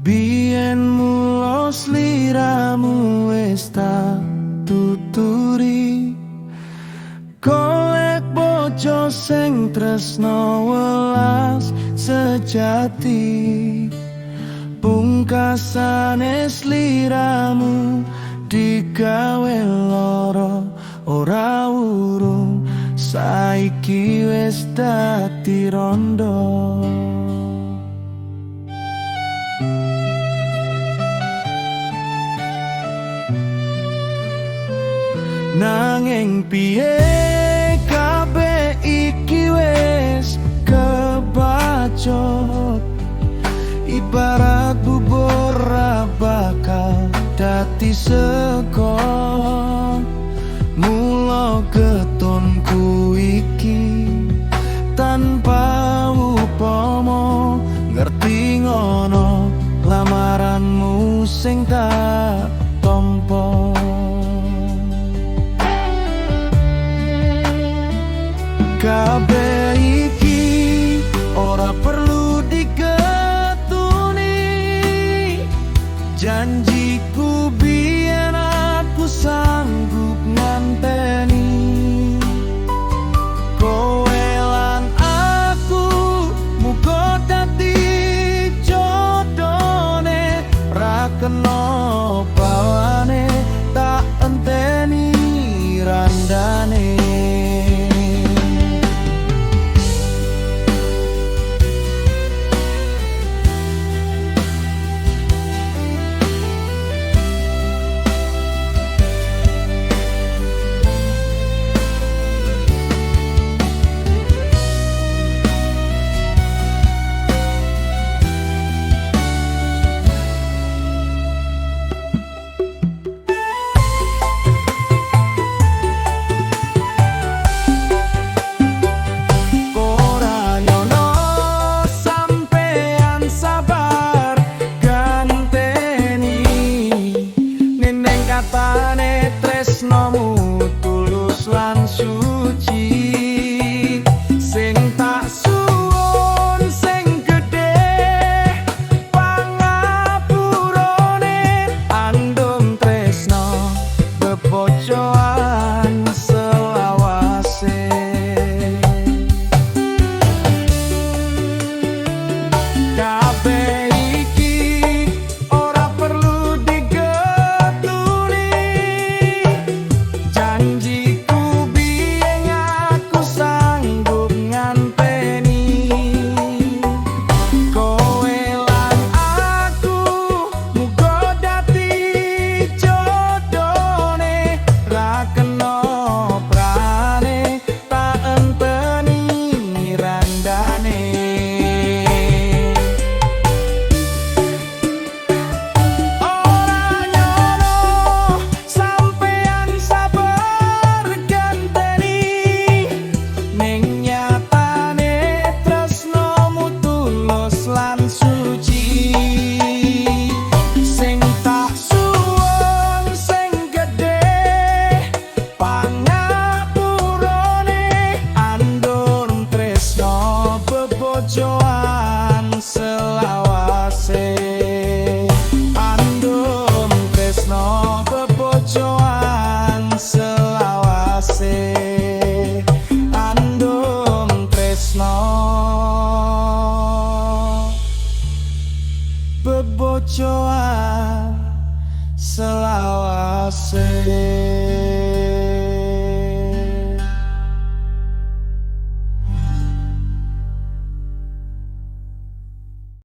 Biyen mulo sliramu wis tak tuturi, golek bojo sing tresno welas sejati. Pungkasane sliramu digawe loro, ora urung saiki wis dadi rondo. Nanging piye, kabeh iki wis kebacut, ibarat bubur ra bakal dadi sego. Mula getunku iki tanpa upama, ngerti ngono lamaranmu sing tak tompo. Kabeh iki ora perlu digetuni, janjiku biyen aku sanggup nganteni. Kowe lan aku muga dadi jodone, ra kena bawane tak enteni randane. Ora nyono sampean sabar ganteni, neneng katane tresnomu tulus lan suci. Sing tak suwun sing gedhe pangapurane, andum tresno bebojoan selawase. Kabeh iki ora perlu digetuni, janjiku biyen aku sanggup nganteni. Kowe lan aku muga dadi jodone, ra kena prane tak enteni randane. Ora nyono sampean sabar ganteni, ning nyatane tresnomu tulus lan suci. Sing tak suwun sing gedhe pangapurane, andum tresno bebojoan selawase. Andum tresno bebojoan selawase. Andum tresno bebojoan selawase.